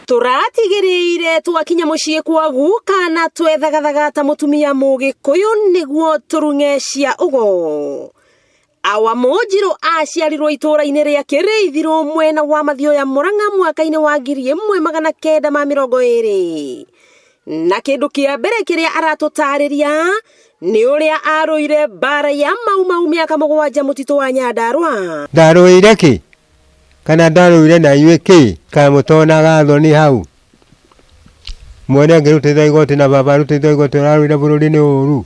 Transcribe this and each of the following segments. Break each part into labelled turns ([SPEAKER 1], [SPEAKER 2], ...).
[SPEAKER 1] Tũratigĩrĩire twakinya mũciĩ kwa guka na twethagathaga ta mũtumia mũgĩkũyũ nĩguo tũrung'e cia ũgo. Awa Mũnjirũ aciarirwo itũũra-inĩ rĩa Kĩrĩithirũ mwena wa Mathioya Mũrang'a mwaka-inĩ wa 1920. Na kĩndũ kĩa mbere kĩrĩa aratũtarĩria nĩ ũrĩa arũire mbara ya Mau Mau mĩaka 7 mũtitũ wa Nyandarũa.
[SPEAKER 2] Ndarũire kĩ? Kana ndarũire na inyuĩ kĩ? Kaĩ mũtonaga thoni hau? Mwene ngĩrutĩte igoti na baba arutĩte igoti ũrarũire bũrũri nĩ ũru.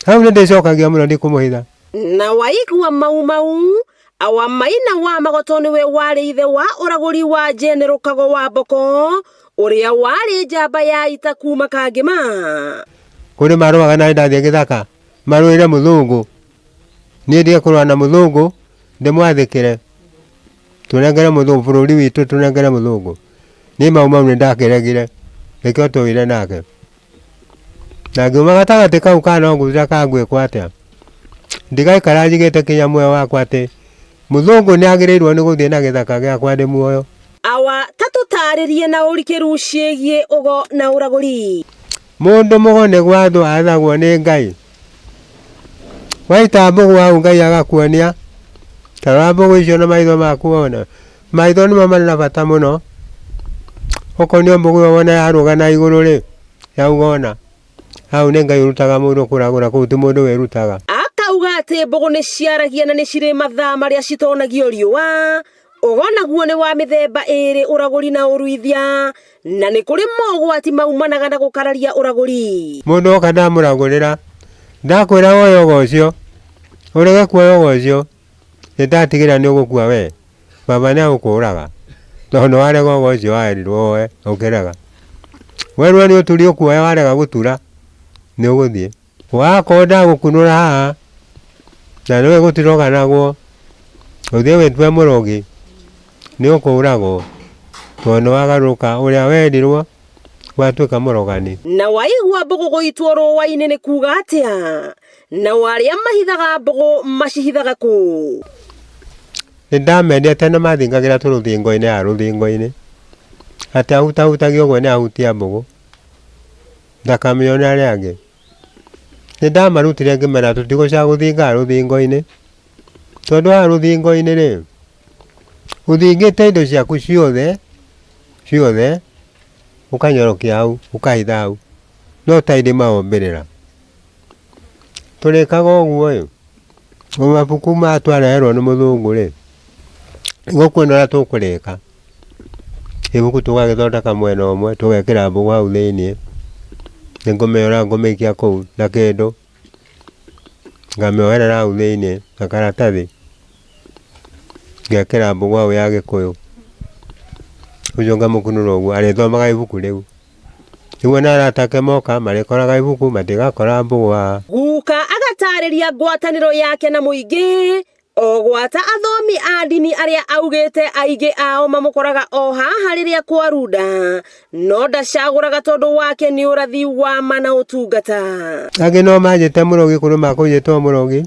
[SPEAKER 2] Hau nĩ ndĩcokagia mũno ndikũmũhitha.
[SPEAKER 1] Na waigua Mau Mau, Awa Maina wa Magoto nĩwe warĩ ithe wa ũragũri wa General Kago wa Mboko, ũrĩa warĩ njamba ya ita kuma Kangĩma.
[SPEAKER 2] Kũrĩ marũaga na ndathiĩ gĩthaka marũĩre mũthũngũ. Niĩ ndige kũrũa na mũthũngũ ndĩmwathĩkĩre. Tũnengere mũthũngũ bũrũri witũ tũnengere mũthũngũ. Niĩ Mau Mau nĩ ndakĩregire nĩkĩo tũire nake. Na ngiuma gatagatĩ kau ka no ngwĩra ka ngwĩkwo atĩa. Ndigaikara njigĩte kinya muoyo wakwa atĩ mũthũngũ nĩ agĩrĩirwo nĩ gũthiĩ na gĩthaka gĩakwa ndĩ muoyo.
[SPEAKER 1] Awa ta tũtarĩrie na ũrikĩru ciĩgiĩ ũgo na ũragũri.
[SPEAKER 2] Mũndũ mũgo nĩ gwathwo athagwo nĩ Ngai. Waita mbũgũ hau Ngai agakuonia. Ta rora mbũgũ icio na maitho maku wone. Maitho nĩmo marĩ na bata mũno. Ũkonio mbũgũ ĩyo wona yarũga na igũrũ rĩ, yauga ũna. Hau nĩ Ngai ũrutaga mũndũ kũragũra kũu ti mũndũ wĩrutaga.
[SPEAKER 1] Akauga atĩ mbũgũ nĩ ciaragia na nĩ cirĩ mathaa marĩa citonagio riũa. Ũgo naguo nĩ wa mĩthemba ĩrĩ, ũragũri na ũruithia, na nĩ kũrĩ mogwati maumanaga na gũkararia ũragũri.
[SPEAKER 2] Mũndũ oka ndamũragũrĩra, ndakwĩra woe ũgo ũcio, ũrege kuoya ũgo ũcio, nĩndatigĩrĩra nĩ ũgũkua we, baba nĩ agũkũraga, tondũ nĩ warega ũgo ũcio werirwo woe ũkĩrega. Werwo nĩ ũturi ũkuoya warega gũtura, nĩ ũgũthiĩ. Wakorwo ndagũkunũra haha, na nĩũĩ gũtiroganagwo, ũthiĩ wĩtue mũrogi, nĩ ũkũragwo, tondũ nĩ wagarũrũka ũrĩa werirwo watuĩka mũrogani.
[SPEAKER 1] Na waigua mbũgũ gũitwo rũa-inĩ nĩ kuga atĩa? Nao arĩa mahithaga mbũgũ macihithaga kũ?
[SPEAKER 2] Nĩ ndamendete na mathingagĩra tũrũthingo-inĩ haha rũthingo-inĩ, atĩ ahutahutagia ũguo nĩ ahutia mbũgũ, ndakamĩone arĩa angĩ. Nĩ ndamarutire ngĩmera tũtigũcoka gũthinga haha rũthingo-inĩ, tondũ haha rũthingo-inĩ rĩ, ũthingĩte indo ciaku ciothe, ciothe, ũkanyorokia hau, ũkahitha hau, no ta irĩma wombĩrĩra. Tũrĩkaga ũguo ĩ, mabuku maya twareherwo nĩ mũthũngũ rĩ, nĩgũkuona ũrĩa tũkũrĩka. Ibuku tũgagĩthondeka mwena ũmwe, tũgekĩra mbũgũ hau thĩiniĩ, nĩngũmĩoya ngũmĩikia kũu na kĩndũ, ngamĩoherera hau thĩiniĩ na karatathi, ngekĩra mbũgũ hau ya gĩkũyũ, ũcio ngamũkunũra ũguo, arĩthomaga ibuku rĩu. Nĩguo na arata ake moka marĩkoraga ibuku matigakora mbũgũ haha.
[SPEAKER 1] Guka agatarĩria ngwatanĩro yake na mũingĩ o gwata athomi a ndini arĩa augĩte aingĩ ao mamũkoraga o haha rĩrĩa kwarunda, no ndacagũraga tondũ wake nĩ ũrathi wa ma na ũtungata.
[SPEAKER 2] Angĩ no manjĩte mũrogi kũrĩ makũnjĩtwo mũrogi,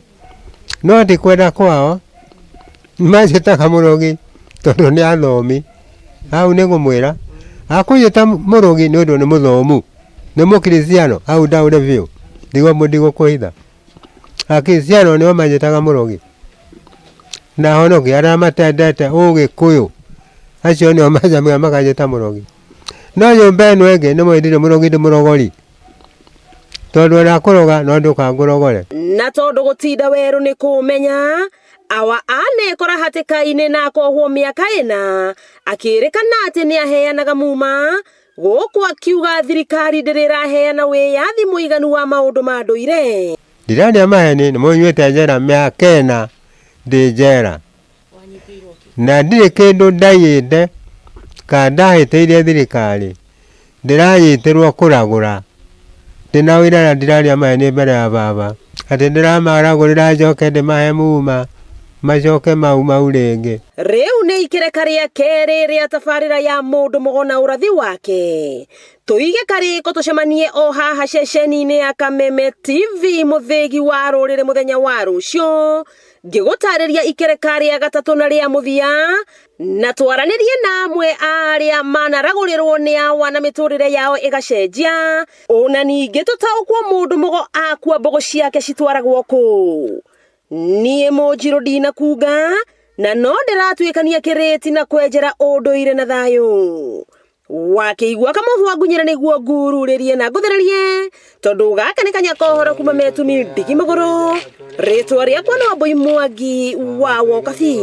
[SPEAKER 2] no ti kwenda kwao, manjĩtaga mũrogi tondũ nĩ athomi. Hau nĩ ngũmwĩra, akũnjĩta mũrogi nĩ ũndũ nĩ mũthomu, nĩ mũkristiano, hau ndaũre biũ, ndigũkũhitha. Akristiano nĩo manjĩtaga mũrogi. Na honoki arĩa matendete ũgĩkũyũ, acio nĩo manjamaga makanjĩta mũrogi. No nyũmba ĩno ĩngĩ nĩ mũĩ ndirĩ mũrogi ndĩ mũrogori. Tondũ ona kũroga no ndũkangũrogore.
[SPEAKER 1] Na tondũ gũtinda werũ nĩ kũmenya, awa anekora hatĩka-inĩ na akohwo mĩaka 4, akĩrĩkana atĩ nĩ aheanaga muma, gũkũ akiuga thirikari ndĩrĩ ĩraheana wĩyathi mũiganu wa maũndũ ma ndũire.
[SPEAKER 2] Ndiraria maheni nĩ mũnyuĩte njera mĩaka 4 ndĩ njera. Na ndirĩ kĩndũ ndaiyĩte kana ndahĩtĩirie thirikari, ndĩranyitĩrwo kũragũra. Ndĩna ũira na ndiraria maheni mbere ya baba, atĩ ndĩramaragũrĩra njoke ndĩmahe muma, macoke mau mau rĩngĩ.
[SPEAKER 1] Rĩu nĩ ikereka rĩa kerĩ rĩa tabarĩra ya mũndũ mũgo na ũrathi wake. Tũige karĩko tũcemanie o haha ceceni-inĩ ya Kameme TV mũthĩgi wa rũrĩrĩ mũthenya wa rũciũ. Ngĩgũtarĩria ikereka rĩa gatatũ na rĩa mũthia, na twaranĩrie na amwe a arĩa manaragũrĩrwo nĩ awa na mĩtũrĩre yao ĩgacenjia, ona ningĩ tũtaũkwo mũndũ mũgo akua mbũgũ ciake citwaragwo kũ. Niĩ Mũnjirũ ndinakunga, na no ndĩratuĩkania kĩrĩti na kwenjera ũndũire na thayũ. Wakĩigua kamũhwa ngunyĩra nĩguo ngururĩrie na ngũthererie, tondũ gaka nĩ kanya kohoro kuma metumi ndigi magũrũ. Rĩtwa rĩakwa no Wambui Mwangi wa Wokabi.